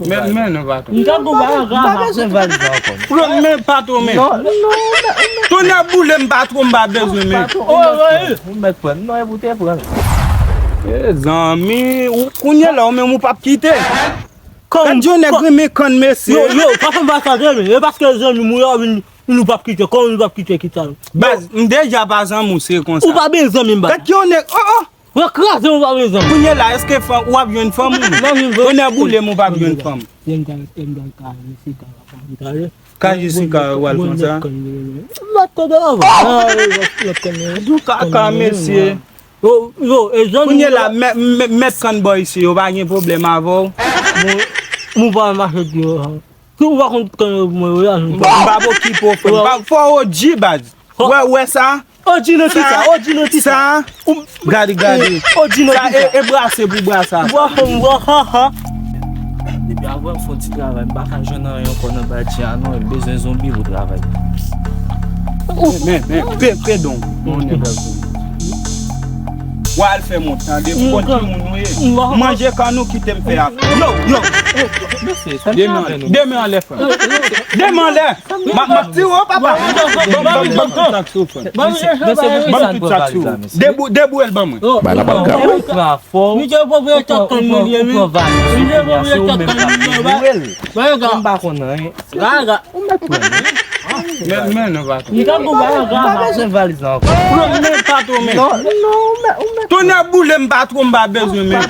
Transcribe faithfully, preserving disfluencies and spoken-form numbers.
Men, men non, patwon. M ta gou ba yon M pa bezwen valiz la ankò. Bro, men patwon, men. Non, non, ou mèt, ou mèt. Tonnè boule m, patwon, m pa bezwen, men. Patwon, ou mèt pran. Ou mèt pran. Non, e pou te pran. Mezanmi, ou kounye la, ou menm ou p ap kite. Gad yon nèg renmen kann, mesye. Yo, yo, pa fè m pa sa, men. E paske zanmi m ou yo vin, nou p ap kite. Kòman nou p ap kite, kite sa? Baz, m deja pa zanmi w, se konsa. Ou pa bezwen zanmi m, baz. Gad yon nèg, oh, oh. Mwen kraze ou pa bezwen. Kounye la, èske fanm, w ap jwenn fanm ou? Tonnè boule m, ou p ap jwenn fanm. Ka Jesika w al konsa? Lòt kote avan. Dou kaka, mesye. Yo, yo, e jan kounye la, mèt, mèt, mèt kann bò isi, yo pa gen pwoblèm avè w. Mwen pa mache di yo. Si ou pa konn kan yo pou mwen, yo la jwenn. M pa pokipe w, frè m. Pa fò O G, baz. Wè, wè sa? O G nan ki sa? O G nan ki sa? Sa? Gade, gade. O G nan ki sa? E, e brase pou brasa. Bwa, bwa, ha, ha. Depi avè m fè yon ti travay, m pa ka jwenn anyen ankò nan badji a non, m bezwen zonbi pou travay. Men, men, men, pe, pe don. Bon, nèg la. W al fè mont, tande, m konn ki moun ou ye. Manje kann ou kite m fè a. Yo, yo. Demen anlè, demen anlè, frè. Demen anlè. M ap, m ap tire w, papa. Ban m tout sa k sou frè. Ban m tout sa k sou. Debou, debou el ban mwen. Bay la pa ka. Misye pwopriyetè kann mwen li ye, wi. Misye pwopriyetè kann mwen li ye, wi. M pa konn anyen. Gaga. Ou mèt pran. Men, men non, patwon. M pa bezwen valiz la ankò. Bro, men patwon, men. Non, non, ou mèt, ou mèt. Tonnè boule m, patwon, m pa bezwen, men.